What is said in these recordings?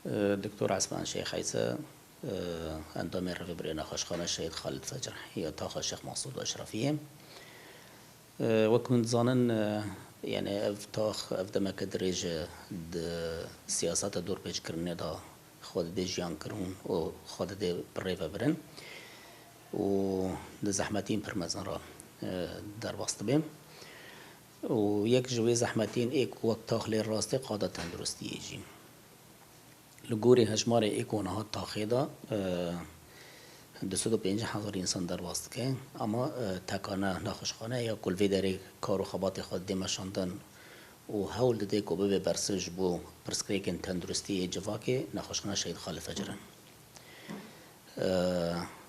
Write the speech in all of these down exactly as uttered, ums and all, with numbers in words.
Doktor Esman Şêx Eyse, endamê Rêvebirê Nexweşxane Şehîd Xalid Fecr ya Taxa Şêx Mesûd Eşrefiyê. Wek hûn dizanin, yani ev tax, ev demeke dirêj e di siyaseta dorpêçkirinê de xwe didê jiyankirin û xwe didê birêvebirin û di zehmetiyên pir mezin re, e, derbas dibe. Û yek ji wê zehmetiyên ê ku wek tax lê rastê qada tenduristiyê jî. Li gorî hejmarê ê ku niha taxê de, e, du sed û pêncî hezar însan derbas dike, ama, e, tekane nexweşxane ya ku li vê derê kar û xebatê xwe didê meşandin û hewl didê ku bibe bersiv ji bo pirsgirêkên tenduristî yê civakê, nexweşxana Şehîd Xalid Fecr in. E,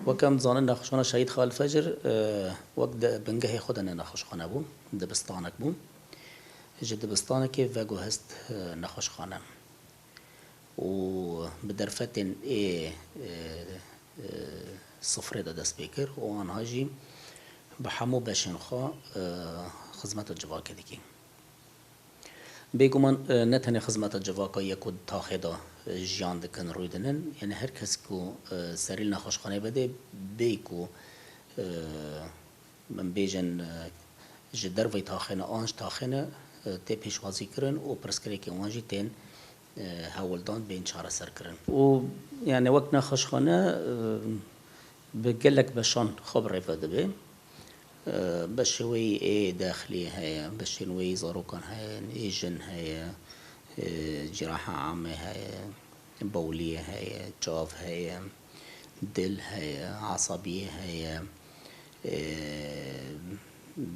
wek em dizanin, nexweşxana Şehîd Xalid Fecr, e, wek de bingehê xwe de ne nexweşxane bû, dibistanek bû. Ji dibistanekê veguhest, e, nexweşxane. Û bi derfetên ê, e, e, sifrê de dest pê kir û anha jî bi hemû beşên xwe, e, xizmeta civakê dikî. Bêguman, e, ne tenê xizmeta civaka ye ku di taxê de, e, jiyan dikin, rû dinin. Yani her kes ku, e, serî li nexweşxaneyê vedê, bê ku, e, em bêjin, e, ji derveyî taxê ne an ji taxê ne, e, tê pêşwazîkirin û pirsgirêkên wan jî tên, e, hewldan bên çareserkirin. Û yani wek nexweşxane, e, bi gelek beşan xwe bi rê ve dibe. E, beşê wê yî ê dexlî heye, beşên wê yî zarokan heye, ê jin heye, e, ciraha amê heye, bowliyê heye, çav heye, dil heye, esabiyê heye, e,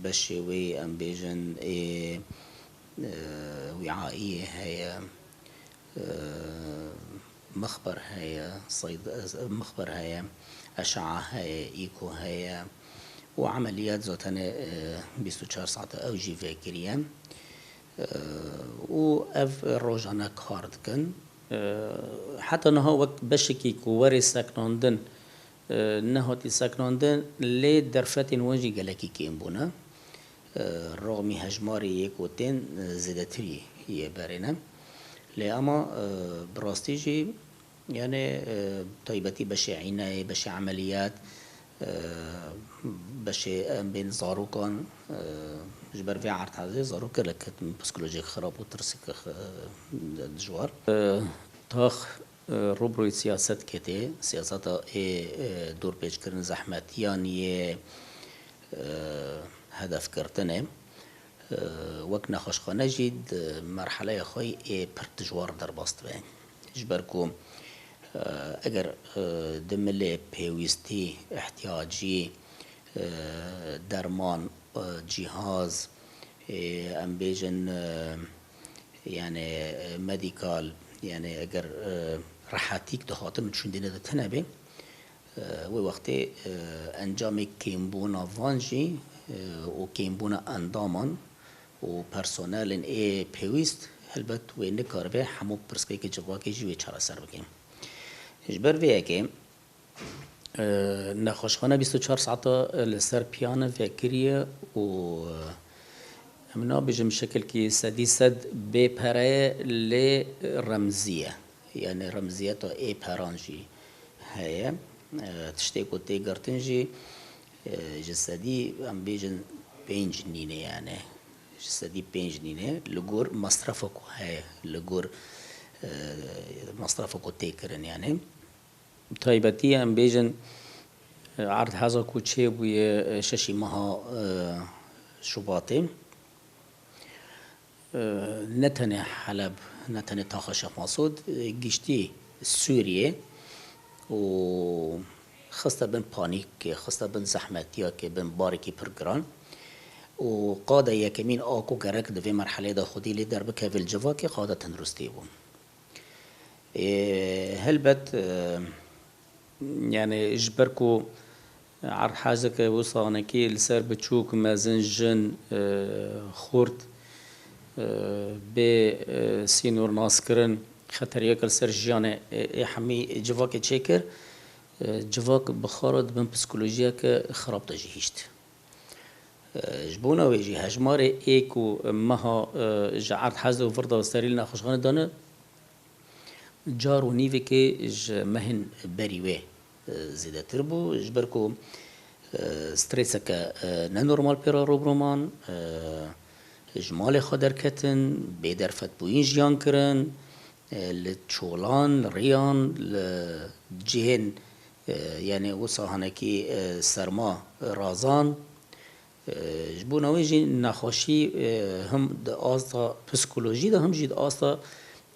beşê wê yî em bêjin ê, e, wîaiyê heye. E, mixber heye, seyd-, mixber heye, eşaa heye, îko heye û emeliyat zaten, e, bîst û çar saete ew jî vekiriye. E, û ev rojane kar dikin. E, heta niha wek beşekî ku werê seknandin, e, nehatî seknandin, lê derfetên wan jî gelekî kêm bûne. E, rexmî hejmarê yê ku tên, e, zêdetirî yê berê ne. Lê ema, e, bi rastî jî, yani, e, taybetî beşê înayê, beşê emeliyat, e, beşê em bên zarokan, e, ji ber vê erdhezê zarok gelek ketin psikolojik xirab û tirsik, e, dijwar. E, tax e, rûbirûyî siyaset ketê, siyaseta ê, e, dorpêçkirin zehmetiyan yê, e, hedefgirtinê, e, wek nexweşxane jî di merheleya xwe yê pir dijwar derbas dibe. Ji ber ku, e, eger, e, di milê pêwîstî, ihtiyacî, e, derman, e, cîhaz, e, em bêjin, e, yani, e, medîkal, yani eger, e, rehetîk dihatin û çûn dîne de tune bê, e, wê wextê, e, encamê kêmbûna van jî, e, û kêmbûna endaman û personelên ê pêwîst, helbet wê nikaribe hemû pirsgirêkê civakê jî wê çareser bike. Ji ber vê yekê, E, nexweşxane bîst û çar saeta li ser piyane vekiriye û, e, em nabêjim şekilkî sedî sed bê pere ye, lê remzî ye. Yani remziyeta ê peran jî heye. E, tiştê ku tê girtin jî, e, ji sedî em bêjin pênc nîne yani. Ji sedî pênc nîne li gor mesrefa ku heye, li gor, e, mesrefa ku tê kirin yani. Taybetî em bêjin, e, erdheza ku çêbûye, e, şeşî meha, e, Şubatê, e, ne tenê Heleb, ne tenê taxa Şêx Mesûd, e, giştî Sûriyê û xiste bin panîkê, xiste bin zehmetiyakê, bin barekî pir giran û qada yekemîn a ku gerek di vê merhelê de xwedî lê derbikeve li civakê qada tenduristiyê bû. Ê, helbet, e, yani ji ber ku erdhezeke wisa hinekî li ser biçûk, mezin, jin, e, xurt, e, bê, e, sînor naskirin, xeteriyeke li ser jiyanê, e, ê hemî civakê çêkir, e, civak bi xwe re di bin psîkolojiyeke xirab de jî hişt. E, ji bona wê jî hejmarê ê ku meha, e, ji erdhezê û vir de serî li nexweşxane dane, Car û nîvekê ji mehên berî wê, e, zêdetir bû, ji ber ku, e, strêseke, e, nenormal pê re rû bi rû man, e, ji malê xwe derketin, bê derfetbûyîn jiyan kirin, e, li çolan, li riyan, li cihên, e, yanî wisa hinekî, e, serma razan, E, ji bona wê jî nexweşî, e, him di asta psîkolojî de, him jî di asta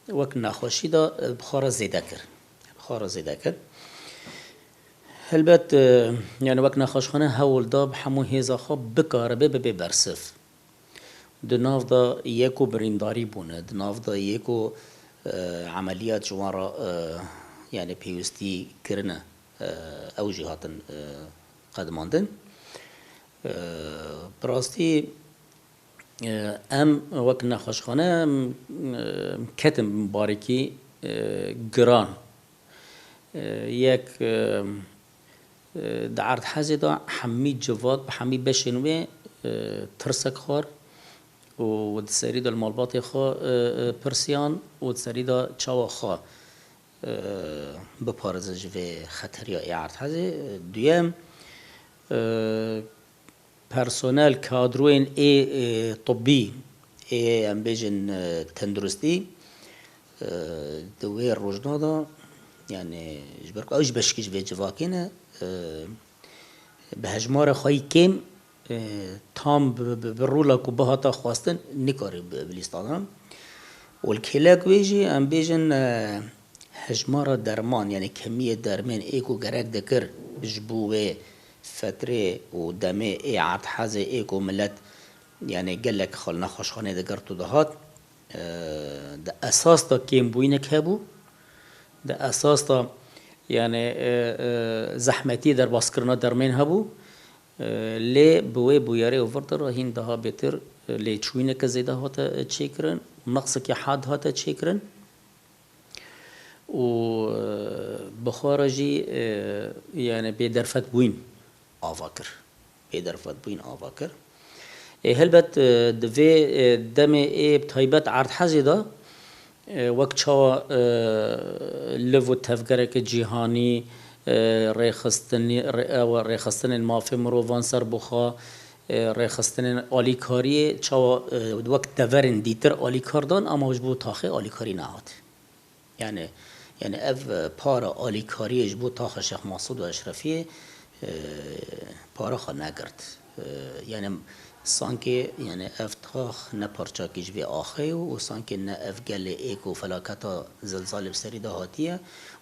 wek nexweşî de, e, bi xwe re zêde kir. Bi xwe re zêde kir. Helbet, e, yani wek nexweşxane hewl da bi hemû hêza xwe bikaribe bibe bersiv. Di nav de yê ku birîndarî bûne, di nav de yê ku, e, emeliyat ji wan re, e, yani pêwîstî kirine, e, ew jî hatin, e, qedimandin. E, bi rastî, e, em wek nexweşxane, em, e, ketin barekî, e, giran. E, yek, e, e, di erdhezê de hemî civat, bi hemî beşên wê, e, tirsek xwar û di serî de li malbatê xwe, e, e, pirsiyan û di serî de çawa xwe, e, biparêze ji vê xeteriya ê erdhezê. Duyem, e, personel, kadroyên ê, e, tibbî, ê, em bêjin, e, tenduristî, e, di wê rojna de, yani, ji ber ku ew jî beşkî ji vê civakê ne, e, bi hejmara xwe yî kêm, e, tam bi, bi, bi rûla ku bihata xwestin, nikare bi, bi lîsta de. Û li kêlek wê jî, em bêjin, e, hejmara derman, yani kemiyê dermên ê ku gerek dikir ji bo wê fetrê û demê ê erdhezê ê ku milet, yani gelek xwe li nexweşxanê digirt û dihat, e, di esas de kêmbûyînek hebû, di esas de, yani, e, e, zehmetî derbaskirina dermên hebû, e, lê bi wê bûyerê û vir de re hîn daha bêtir, e, lêçûyîneke zêde hate çêkirin, neqsekî had hate çêkirin. û, e, bi xwe re jî, e, yani bêderfetbûyîn ava kir. Bêderfetbûyîn ava kir. Ê, helbet, e, di vê, e, demê ê bi taybet erdhezê de, e, wek çawa, e, liv û tevgereke cîhanî, e, rêxistinî-, rê-, ew rêxistinên mafê mirovan serbixwe, e, rêxistinên alîkariyê çawa, e, wek deverên dîtir alîkar dan, ama ji bo taxê alîkarî nehat. Yani, yani ev, e, para alîkariyê ji bo taxa Şêx Masûd û Eşrefiyê, e, para xwe negirt. E, yani sankê, yani ev tax ne parçakî ji vê axê û sankê ne ev gelê ê ku felaketa zilzalê bi serî de hatiye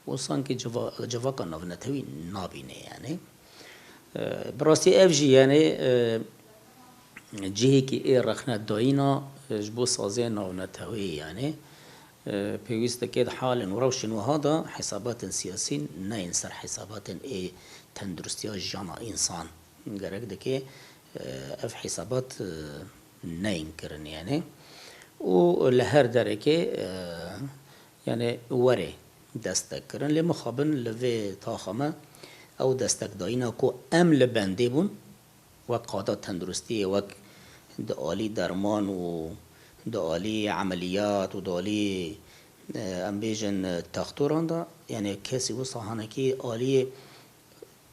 û sankê civa-, civaka navnetewî nabîne yani. E, bi rastî ev jî yani, e, cihekî ê rexnedayîna, e, ji bo saziyên navneteweyî yani, e, pêwîst dike di halên û rewşên wiha de hesabatên siyasî neyên ser hesabatên ê tenduristiya jiyana însan. Gerek dike, e, ev hesabat, e, neyên kirin yani. Û li her derekê, e, yani were destek kirin. Lê mixabin li vê taxa me ew destekdayîna ku em li bendê bûn, wek qada tenduristiyê, wek di alî derman û di alî emeliyat û di alî, e, em bêjin, e, textoran de, yani kesî wisa hanekî aliyê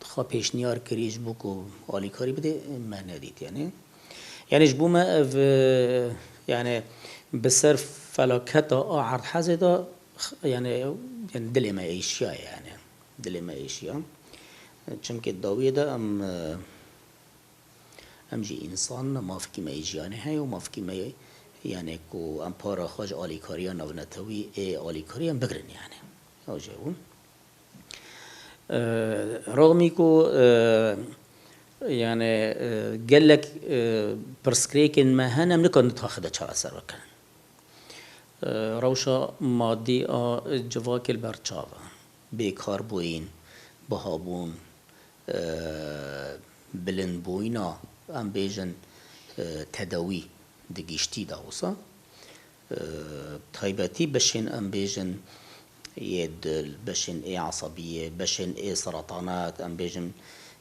xwe pêşniyar kirî ji bo ku alîkarî bidê, me nedît yani. Yani ji bo me ev, e, yani bi ser felaketa a erdhezê de, yani, yani dilê me êşiya yani. Dilê me êşiya. Çimkî dawiyê de em, e, em jî însan ne, mafkî me yê jiyanê heye û mafkî me yê, yani ku em para xwe ji alîkariya navnetewî ê alîkariyan bigirin yani. Ew jî bû. E, rexmî ku, e, yani, e, gelek, e, pirsgirêkên me hene, em nikarin di taxê de çareser bikin. E, rewşa madî a civakê li ber çav e. Bêkarbûyîn, bihabûn, e, bilindbûyîna, em bêjin, e, tedawî di giştî de wisa. E, taybetî beşên, em bêjin, yê dil, beşên ê esebiyê, beşên ê seretanet, em bêjin,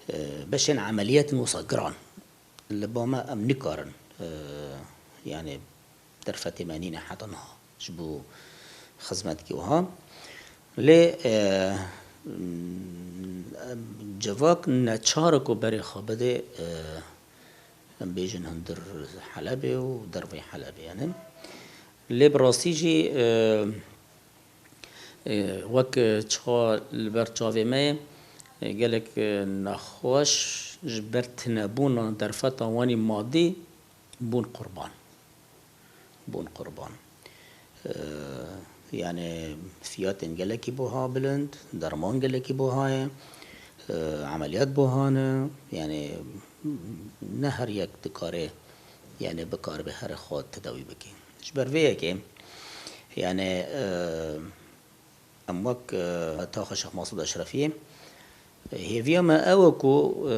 e, beşên emeliyetên wisa giran. Li ba me em nikarin, e, yani derfetê me nîne heta niha ji bo xizmetkî wiha. Lê e, civak neçar e ku berê xwe bidê, e, em bêjin hundir Helebê û derveyî Helebê, yani. Lê bi rastî jî e, e, wek çawa li ber çavê me ye, e, gelek e, nexweş ji ber tinebûna derfeta wan ê madî bûn qurban. Bûn qurban. E, yani fiyatên gelekî buha bilind, derman gelekî buha ye, e, emeliyat buha ne, yani ne her yek dikare, yani bikaribe here xwe tedawî bike. Ji ber vê yekê, yani e, em wek e, taxa Şêx Masûd Eşrefiyê, hêviya me ew e ku e,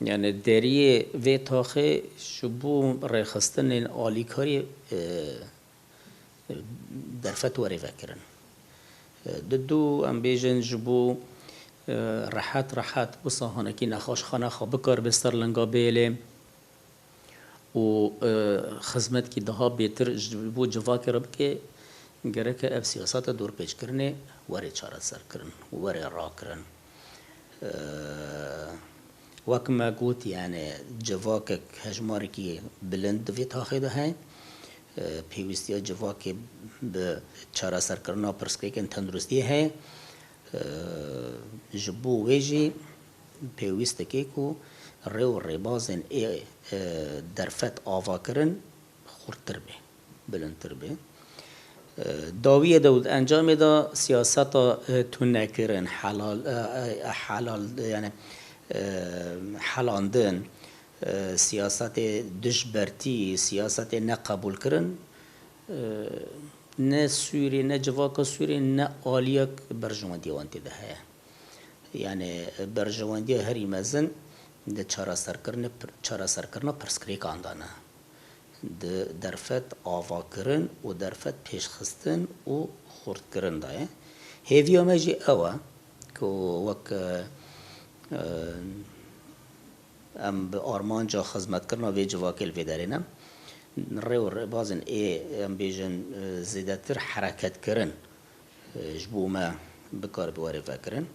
yani deriyê vê taxê ji bo rêxistinên alîkarî e, derfet were vekirin. E, Didu em bêjin ji bo e, rehet rehet wisa hanekî nexweşxanexa bikaribe ser linga bêlê û e, xizmetkî daha bêtir ji bo civakê re bike, gereke ev siyaseta dorpêçkirinê were çareserkirin û were rakirin. E, Wek me got, yani civakek hejmarekî bilind di vê taxê de heye. E, Pêwîstiya civakê bi çareserkirina pirsgirêkên tenduristiyê heye. E, Ji bo wê jî pêwîst dike ku rê û rêbazên ê e, derfet avakirin xurttir be, bilindtir be. E, Dawiyê de û di encamê de siyaseta e, tunekirin, helal, e, e, helal, yani e, helandin, e, siyasetê dijbertî, siyasetê neqebûlkirin, e, ne Sûrî, ne civaka Sûrî, ne aliyek berjewendiya wan tê de heye. Yani berjewendiya herî mezin di çareserkirinê pir-, çareserkirina pirsgirêkan de ne. Di derfet avakirin û derfet pêşxistin û xurtkirin de ye. Hêviya me jî ew e ku wek e, e, em bi armanca xizmetkirina vê civakê li vê derê ne. Rê û rêbazên ê, em bêjin, e, zêdetir hereketkirin, e, ji bo me bikaribe were vekirin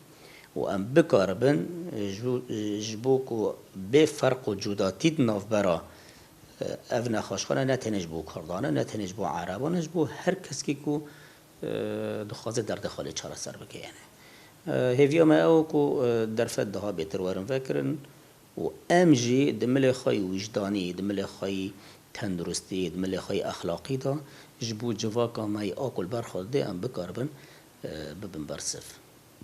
û em bikaribin, e, ji, e, ji bo ku bê ferq û cudatî di navbera, e, ev nexweşxane ne tenê ji bo Kurdan e, ne tenê ji bo Ereban e, ji bo her keskî ku e, dixwaze derdê xwe lê çareser bike, yani. E, hêviya me ew e ku e, derfet daha bêtir werin vekirin û em jî di milê xwe yî wijdanî, di milê xwe yî tenduristî, di milê xwe yî exlaqî de ji bo civaka me yî a ku li ber xwe didê em bikaribin e, bibin bersiv.